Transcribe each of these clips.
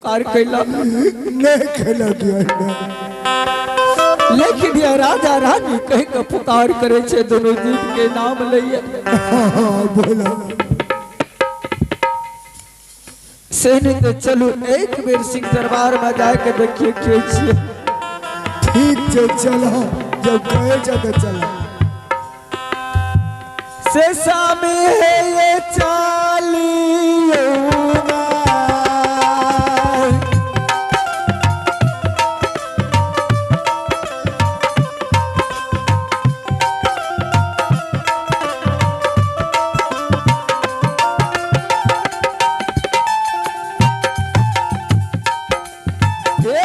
पुकार कैला। नहीं खेलक ये। लेकिन यह राजा रानी कह के पुकार करे छे, दोनों जीव के नाम लइए। हाँ, बोला। से नहीं तो चलू एक बेर सिंह दरबार में जाके देखिए के छिए। ठीक छे, चलो जब कहे छे तो चलो। से सामी है ये चालियो ना। ए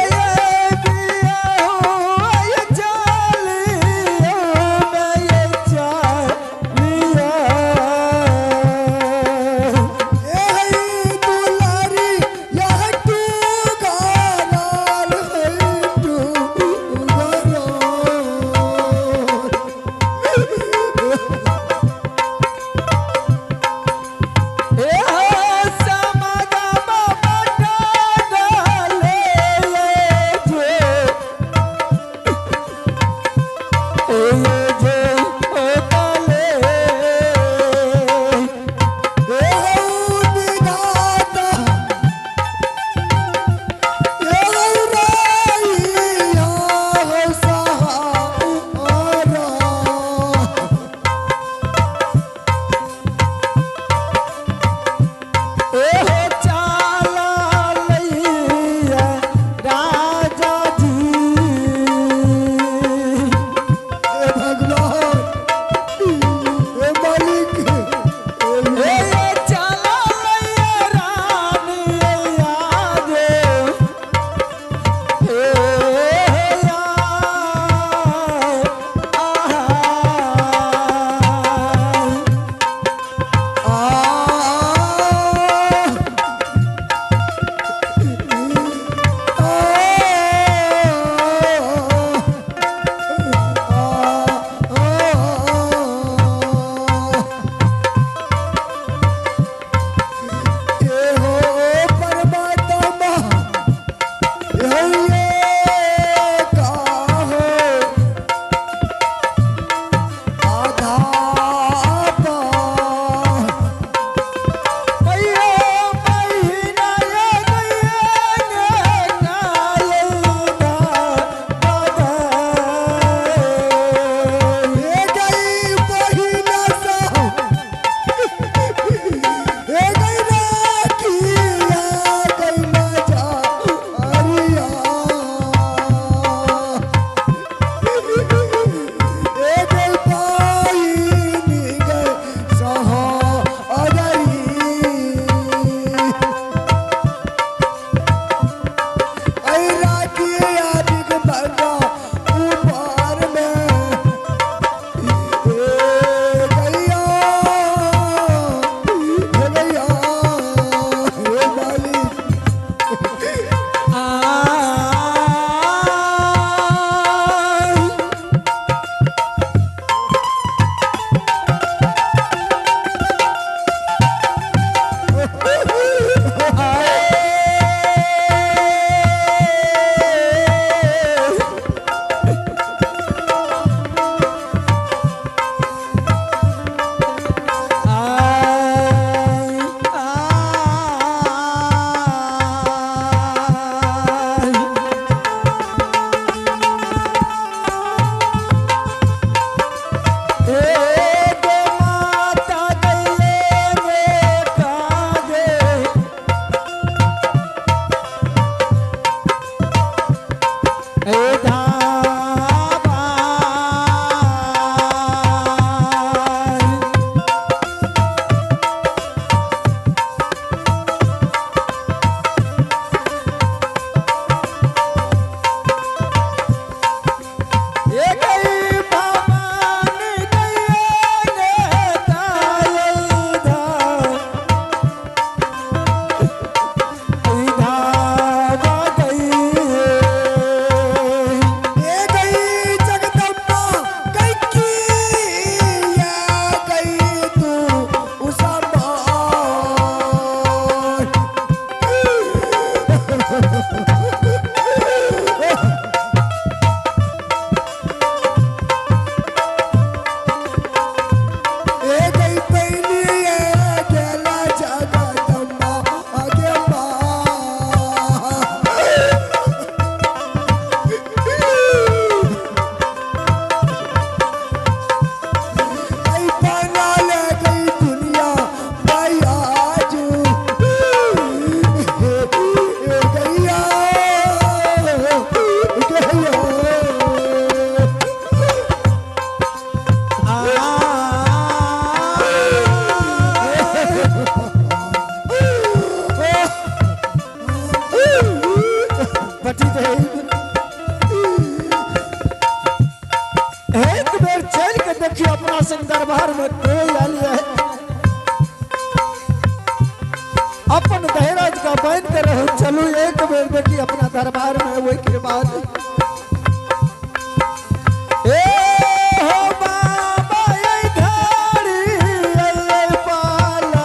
एक बेर चल के देखियो अपना सिंह दरबार में कोई आयल है। अपन दहराज का बन के रहो, चलू एक बेर देखिए अपना दरबार में। वही के बाद ए हो बाबा ये घड़ी ये पाला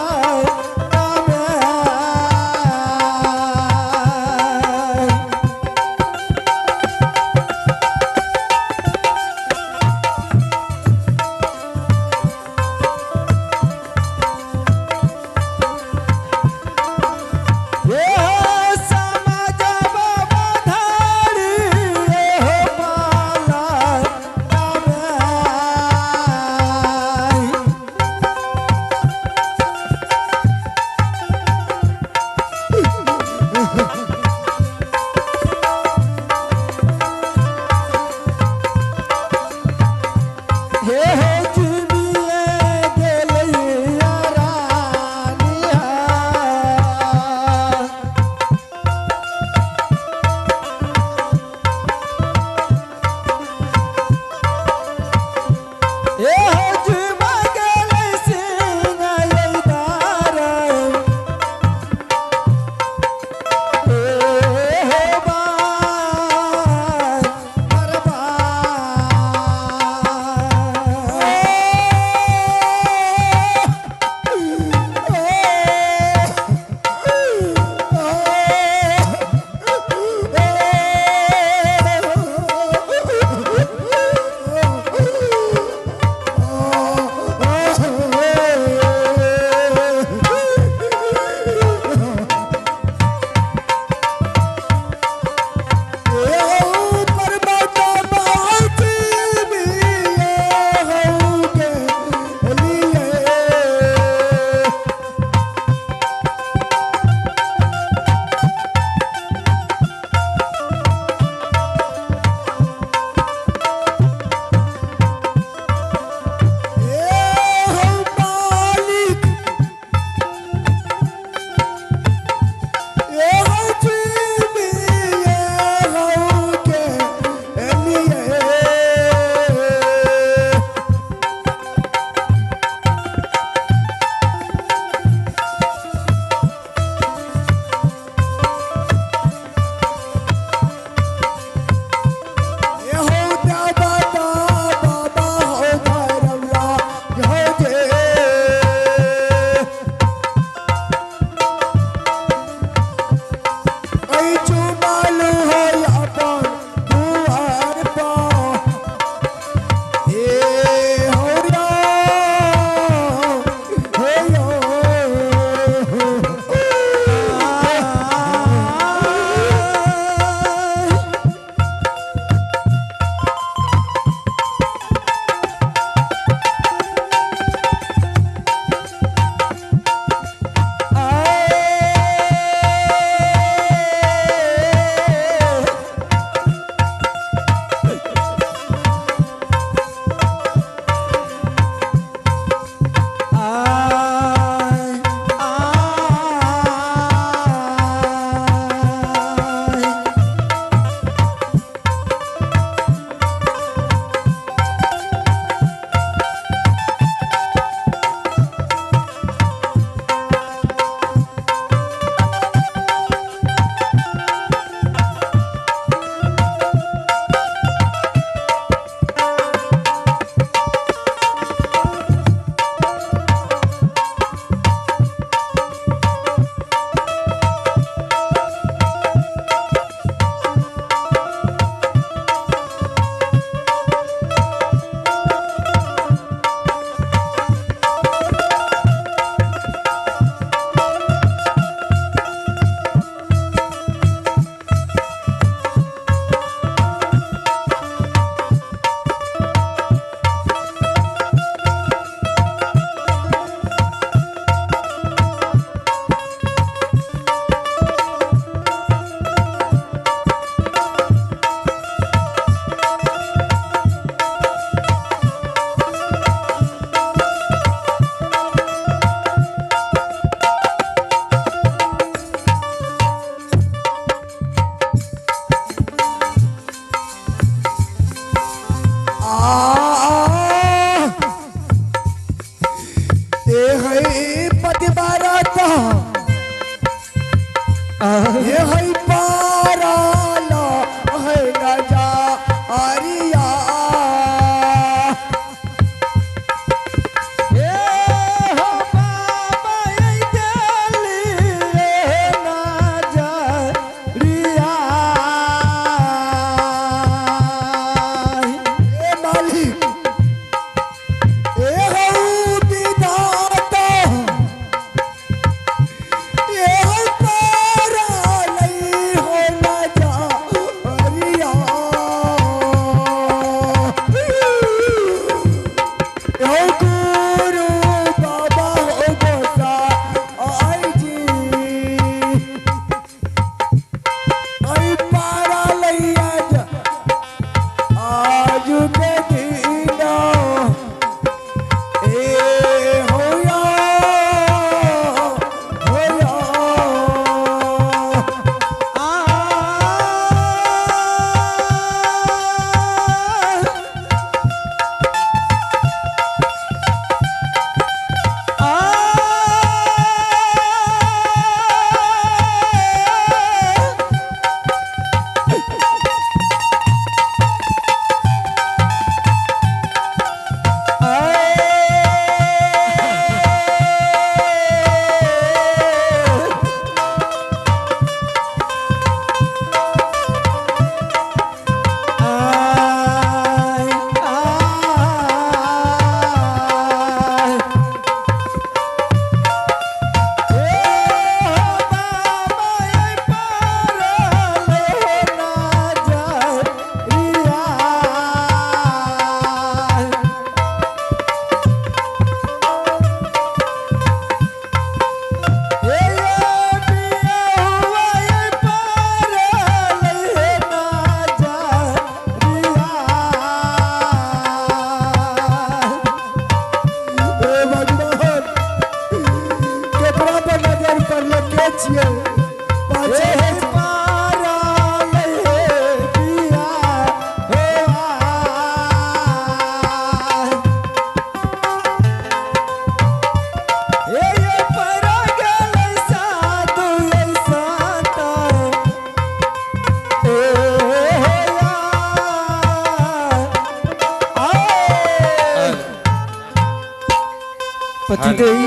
पतिदेव।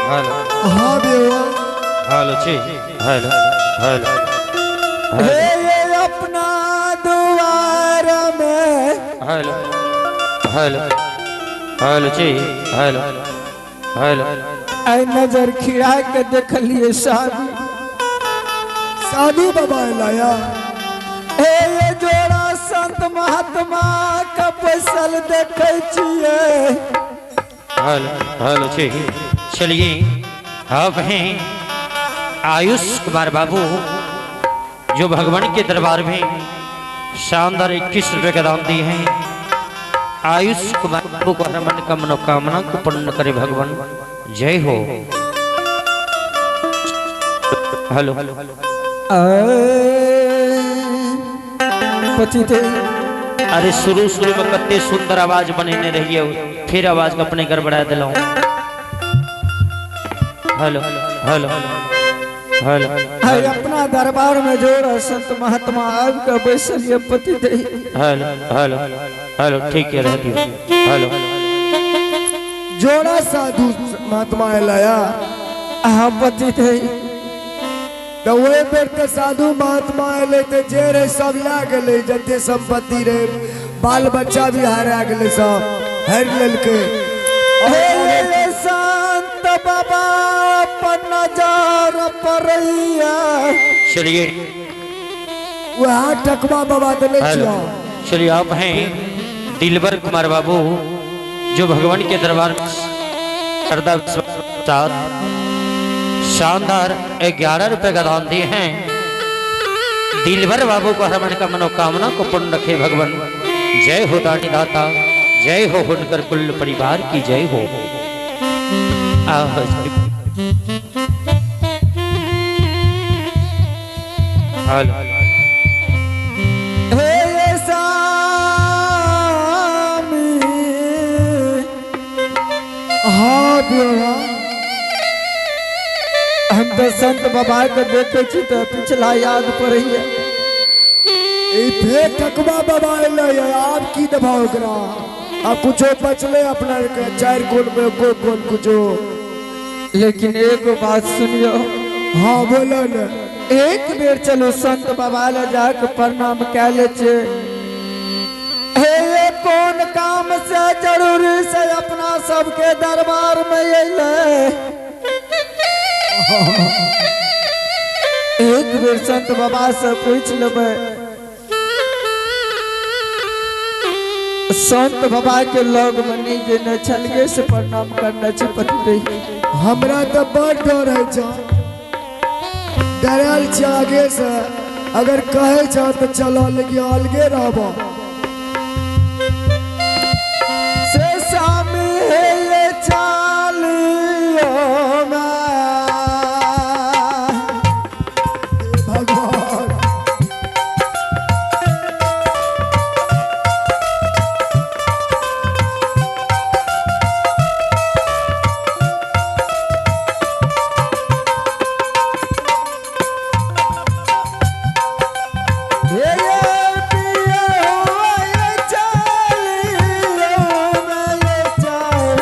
हेलो। हाँ बेवा। हेलो जी, हेलो हेलो। हे ये अपना द्वार में। हेलो हेलो हेलो जी, हेलो हेलो। ऐ नजर खिड़ा के देखलिए साधु, साधु बाबा लाया। हे ये जोड़ा संत महात्मा का पैसल देखे छिए। हेलो हेलो जी। चलिए आप हैं आयुष कुमार बाबू जो भगवान के दरबार में शानदार 21 रुपए का दान दिए हैं। आयुष कुमार बाबू को हर मन का मनोकामना को पूर्ण करे भगवान, जय हो। हेलो पतिदेव। अरे शुरू शुरू में कत्ते सुंदर आवाज बनेने रही है, फिर आवाज को अपने गड़बड़ा दिलाऊं। Hello hello hello. है अपना दरबार में जोड़ा संत महात्मा आब के बैसल ये पतिदेव। हेलो हेलो हेलो, ठीक है रहती हो। हेलो जोड़ा साधु महात्मा लाया। हाँ पतिदेव। तो वही बेर के साधु महात्मा अले ते जे रे सब ला गेलै, जते संपत्ति रे बाल बच्चा भी हरा गेलै, सब हर लेलकै। हे संत बाबा पर नजर पड़ैया। चलिए वह टकवा बाबा देले छियो। चलिए आप हैं दिलबर कुमार बाबू जो भगवान के दरबार में शानदार 11 रुपए का दान दिए हैं। दिलबर बाबू को हर मन का मनोकामना को पूर्ण रखे भगवान, जय हो दानी दाता, जय हो हुनकर कुल परिवार की जय हो। हेलो हे स्वामी। हाँ बेवा। हम तो संत बाबा के देखे छी तो पिछला याद पड़ैया। फेर ठकवा बाबा अलै, आब की दबा ओकरा, आ कुछो बचले अपना के चार कोन में को कोन कुछो। लेकिन एक बात सुनियो। हाँ बोलो न। एक बेर चलो संत बाबा ले जाके प्रणाम कै ले छे। हे ये कौन काम से जरूरी से अपना सबके दरबार में अलै। एक बेर संत बाबा से पूछ लेबै, संत बाबा के लग में नहीं जेने छलगे से प्रणाम करना छै पतिदेव। हमरा तो बड़ डर है छा, डरल छै आगे से, अगर कहे छा तो चलो लेकिन अलगे रहब। से स्वामी हे ये चालियो मैं। भगवान हे ये पिया हुआ ये चालियो मैं ये चाल,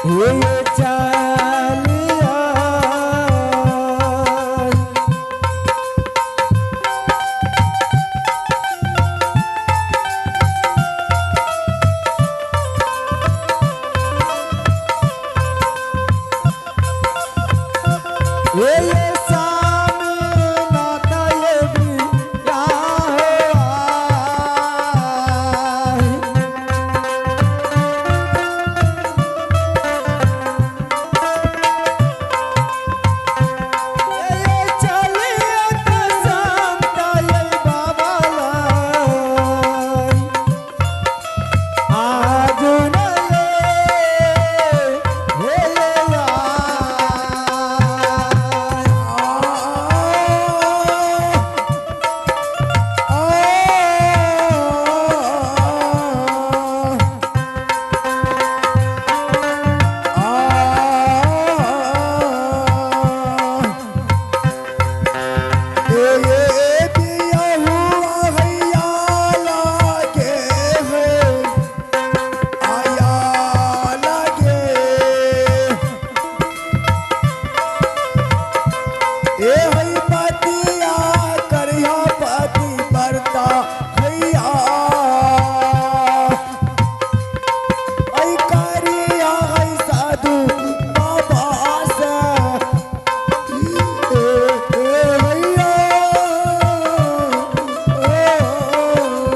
हे ये चालिया। हे ये स्वामी नाथ ये भी क्या हुआ। ये चलिए तो संत ये बाबा लाई। आज न ये हे ये आए। ए हई पतिया करिया पति बरता हैया ऐ करिया है साधु बाबा से ए ए भैया ए।